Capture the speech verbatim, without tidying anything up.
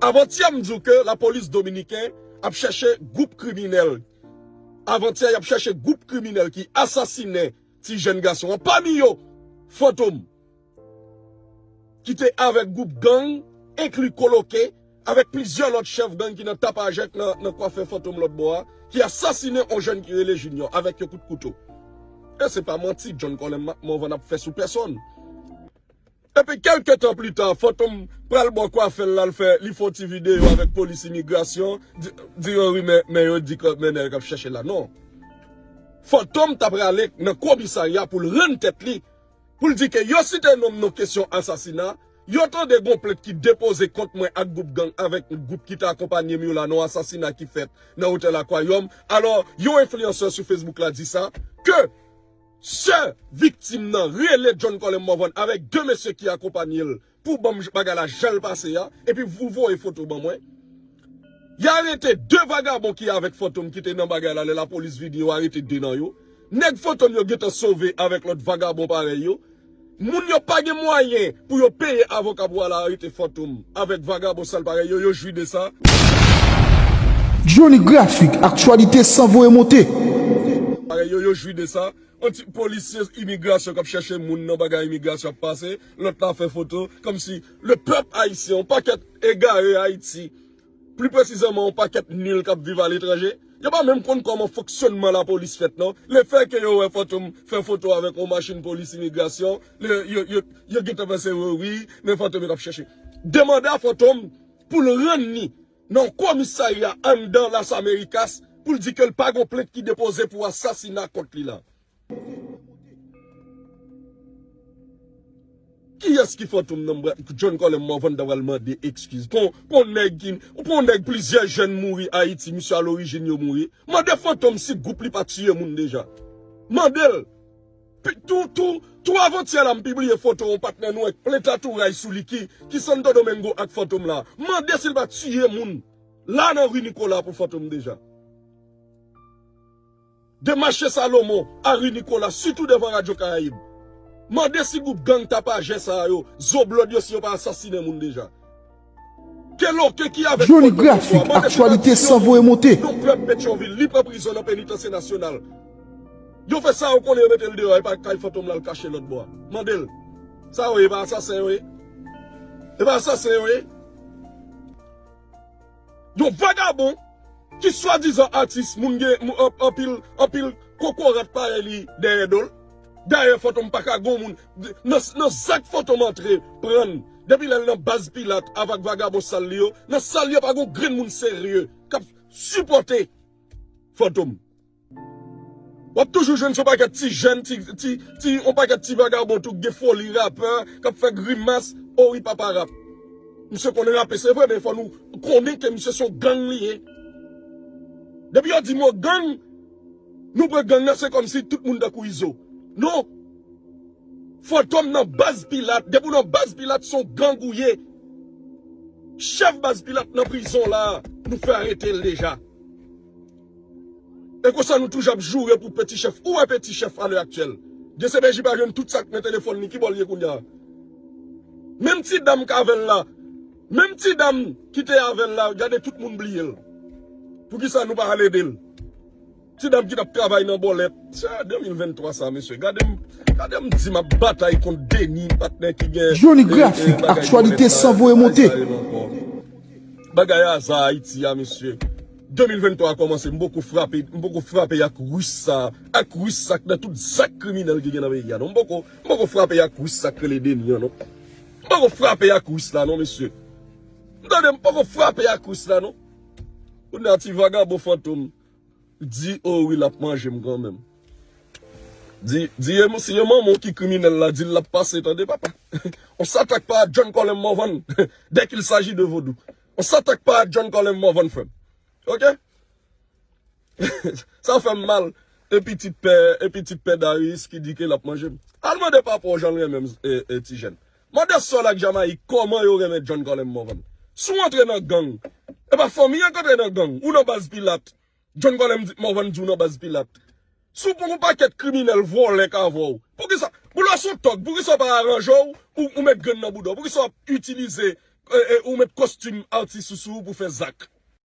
Avantyè, m di w ke lapolis dominiken ap chèche gwoup kriminèl. Avantyè, y ap chèche gwoup kriminèl ki asasinen ti jèn gason an. Pami yo, Fantom, ki te avèk gwoup gang, enkli Koloke, avèk plizyè lòt chèf gang ki nan Tapajèk, nan, nan kwafè Fantom lòt bò a, ki asasinen yon jèn ki rele Junior avèk yon kout kouto. E se pa manti, John Colem Morvan ap fè sou pèsòn. Epi, kèlke tan pli ta, Fantom pral bò kwafè l la, l fè, li fè yon ti videyo avèk polis imigrasyon, di, di, "Oh wi, men, men yo di ke men nèg k ap chèche la." Non. Fantom ta prale nan komisarya pou l rann tèt li, pou l di ke yo site non m nan kesyon asasina, yo tande gon plent ki depoze kont mwen ak gwoup gang, avèk gwoup ki ta akonpanye m yo la, nan asasina ki fèt nan otèl Akwayòm. Alò, yon enfliyansè sou Facebook la di sa, ke sè viktim nan rele John Colem Morvan avèk de mesye ki akonpanye l pou ban m bagay la jan l pase a, epi pou voye foto ban mwen. Y arete de vagabon ki avèk Fantom ki te nan bagay la, lè lapolis vini, yo arete de nan yo. Nèg Fantom yo gentan sove avèk lòt vagabon parèy yo. Moun yo pa gen mwayen pou yo peye avoka pou al arete Fantom avèk vagabon sal parèy yo, yo jwi de sa. Johnny Graphic, aktyalite san voye monte. Parèy yo, yo jwi de sa. Yon ti polisye imigrasyon k ap chèche moun nan bagay imigrasyon ap pase, lòt la fè foto, kòmsi le pèp ayisyen, yon pakèt egare Ayiti, pli presizèman yon pakèt nil k ap viv aletranje, yo pa menm konn kòman fonksyònman lapolis fèt non. Lefètke yo wè Fantom fè foto avèk yon machin polis imigrasyon, yo, yo, yo, yo gentan panse, "Wi, wi, men Fantom yo t ap chèche." Demande a Fantom pou l rann li nan komisarya anndan Las Americas pou l di ke l pa gon plent ki depoze pou asasina kont li la. Kiyès ki Fantom nan bra-, John Colem Morvan ta pral mande ekskiz? Pon, pon nèg ki, pon nèg plizyè jèn mouri Ayiti, misye a lorijin yo mouri. Mande Fantom si gwoup li pa tiye moun deja. Mande l. Pi-, tou, tou, tou avantyè la, m pibliye foto yon patnè nou ak plent atouray sou li ki, ki Santo Domingo ak Fantom la. Mande si l pa tiye moun la nan ri Nikola pou Fantom deja. De mache Salomon a ri Nikola, sitou devan Radyo Karayib. Mande si gwoup gang Tapajè sa yo, zo blòd yo, si yo pa asasinen moun deja. Ke loke ki avèk Johnny Fantom Graphic, mande si aktyalite san voye monte. Non pèp Petyonvil, li pran prizon nan penitansye nasyonal. Yo fè sa yo konnen, yo mete l deyò, e pa kay Fantom la l kache lòt bò a. Mande l. Sa yo ye, e pa asasen yo ye? E pa asasen yo ye? Yon vagabon ki swadizan atis, moun gen, moun, an-, anpil, anpil kokorat parèy li dèyè do l. Dayè, Fantom pa ka gon moun. Nan, nan zak Fantom antre pran, depi lè l nan baz Pilat avèk vagabon sal li yo, nan sal yo pa gon grenn moun serye k ap sipòte Fantom. W ap toujou jwenn se yon pakèt ti jèn, ti, ti, ti, yon pakèt ti vagabon tou, k gen foli rapè, k ap fè grimas, o wi papa rap. Misye konn rape, se vre, men fò nou konnen ke misye se yon gang li ye. Depi yo di mo gang, nou pran gang nan, se kòmsi tout moun tankou Izo. Non! Fantom nan baz Pilat, depi w nan baz Pilat, se yon gang ou ye. Chèf baz Pilat nan prizon la, nou fè arete l deja. E konsa nou toujou ap joure pou Peti Chèf. Ou wè Peti Chèf a lè aktyèl? D C P J pa jwenn tout sa k nan telefòn li, ki bò l ye kounye a? Menm ti dam k avè l la, menm ti dam ki te avè l la, gade tout moun bliye l. Poukisa nou pa al ede l? Ti dam ki t ap travay nan bòlèt. Se de mil venntwa sa, mesye. Gade m, gade m di m ap batay kont Denis, patnè ki gen, Johnny e, e, Graphic, bagay aktyalite bòlèt la, san voye monte. Bagay aza Ayiti a, mesye. De mil venntwa a kòmanse, m poko frape, m poko frape ak Ris sa, ak Ris sa k nan tout zak kriminèl ki gen nan peyi a, non. M poko, m poko frape ak Ris sa k rele Denis an, non. M poko frape ak Ris la, non, mesye. M tande, m poko frape ak Ris la, non. Kounye a ti vagabon Fantom di, o wi, l ap manje m kanmenm. Di, di, e, si e manman w ki kriminèl la, di l l ap pase, tande, papa. On s'attaque pas à John Colem Morvan dès qu'il s'agit de Vodou. On s'attaque pas à John Colem Morvan, frè m. Oke? Sa fè m mal. E pitit pè, e pitit pè Darius ki di ke l ap manje m. Al mande papa w jan l renmen m, e, e, ti jèn. Mande sè l ak Jamayik kòman yo renmen John Colem Morvan. Si w antre nan gang, e pa fanmi an k antre nan gang. Ou nan baz Pilat. John Colem di, Morvan di w nan baz Pilat. Si w pran yon pakèt kriminèl, vòlè k avè w, poukisa, pou lè w se yon tòg, poukisa w pa aranje w, ou, ou met grenn nan bouda w? Poukisa w ap itilize, e, e, ou met kostim atis ou sou ou pou fè zak.